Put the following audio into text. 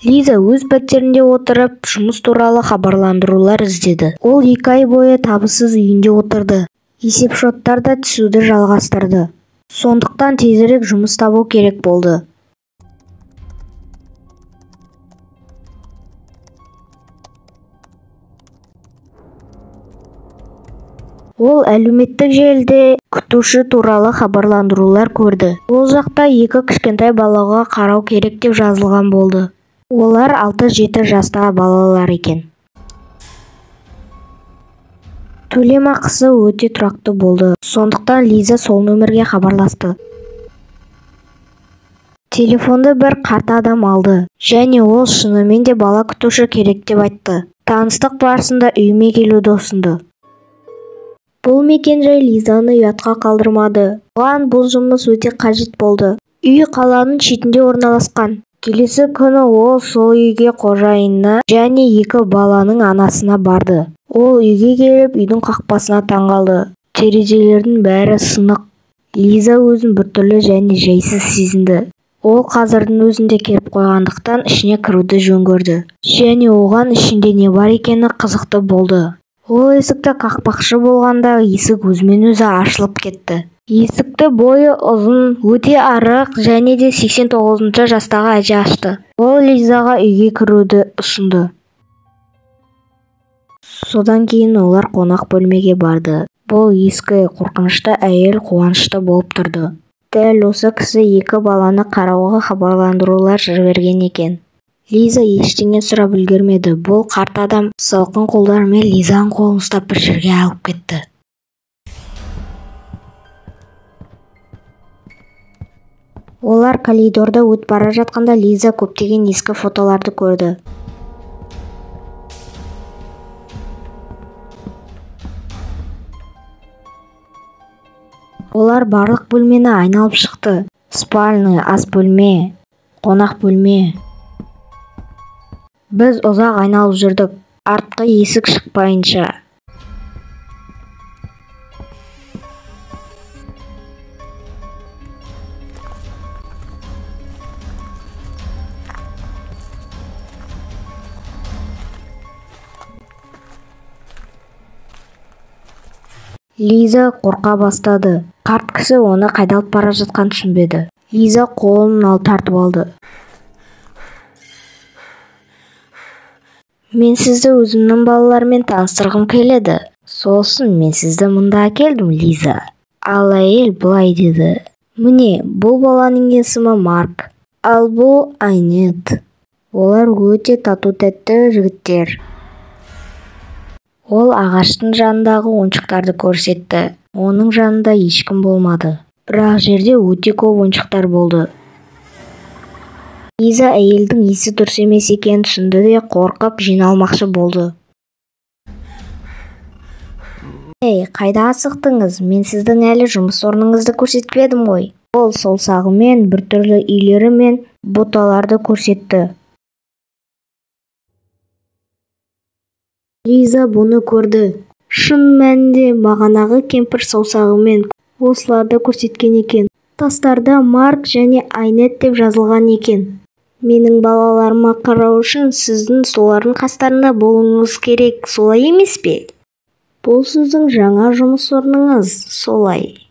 Лиза өз пәтерінде отырып, жұмыс туралы хабарландырулар іздеді. Ол 2 ай бойы табыссыз үйінде отырды. Есепшоттар да түсуді жалғастырды. Сондықтан тезірек жұмыс табу керек болды. Ол әлеуметтік желіде күтуші туралы хабарландырулар көрді. Ол жақта 2 кішкентай балаға қарау керек деп жазылған болды. Олар 6-7 жастағы балалар екен. Төлем ақысы өте тұрақты болды. Сондықтан Лиза сол нөмірге хабарласты. Телефонды бір қарт адам алды және ол шынымен де бала күтуші керек деп айтты. Таныстық барысында үйіме келуді ұсынды. Бұл мекен-жай Лизаны ұятқа қалдырмады. Оған бұл жұмыс өте қажет болды. Үй қаланың шетінде орналасқан. Келесі күні ол сол үйге қожайынына және 2 баланың анасына барды. Ол үйге келіп, үйдің қақпасына таңғалды. Терезелердің бәрі сынық. Лиза өзін біртүрлі және жайсыз сезінді. Ол қазірдің өзінде келіп қойғандықтан ішіне кіруді жөн көрді. Және оған ішінде не бар екені қызықты болды. Ол есікті қақпақшы болғанда есік өзімен өзі ашылып кетті. Есікті бойы ұзын, өте арық және де 89 жастағы әже ашты. Ол Лизаға үйге кіруді ұсынды. Содан кейін олар қонақ бөлмеге барды. Бұл ескі қорқынышты әйел қуанышты болып тұрды. Дәл осы кісі 2 баланы қарауға хабарландырулар жіберген екен. Лиза ештеңе сұрап үлгермеді. Бұл қарт адам салқын қолдарымен Лизаның қолын ұстап бір жерге алып кетті. Олар коридорда өтіп бара жатқанда Лиза көптеген ескі фотоларды көрді. Олар барлық бөлмені айналып шықты. Спальный, ас бөлме, қонақ бөлме. Біз ұзақ айналып жүрдік, артқы есік шықпайынша. Лиза қорқа бастады. Қарт кісі оны қайда алып бара жатқанын түсінбеді. Лиза қолын тартып алды. Мен сізді өзімнің балаларыммен таныстырғым келеді. Сосын мен сізді мұнда әкелдім, Лиза. Ал әйел былай деді. Міне, бұл баланың есімі Марк, ал бұл Айнет. Олар өте тату-тәтті жігіттер. Ол ағаштың жанындағы ойыншықтарды көрсетті. Оның жанында ешкім болмады. Бірақ жерде өте көп ойыншықтар болды. Лиза әйелдің есі дұрыс емес екенін түсінді де қорқып жиналмақшы болды. Ей, қайда асықтыңыз? Мен сіздің әлі жұмыс орныңызды көрсетпедім ғой. Ол саусағымен біртүрлі үйлері мен бұталарды көрсетті. Лиза бұны көрді. Шын мәнінде бағанағы кемпір саусағымен осыларды көрсеткен екен. Тастарда Марк және Айнет деп жазылған екен. Менің балаларыма қарау үшін сіздің солардың қастарында болуыңыз керек, солай емес пе? Бұл сіздің жаңа жұмыс орныңыз, солай.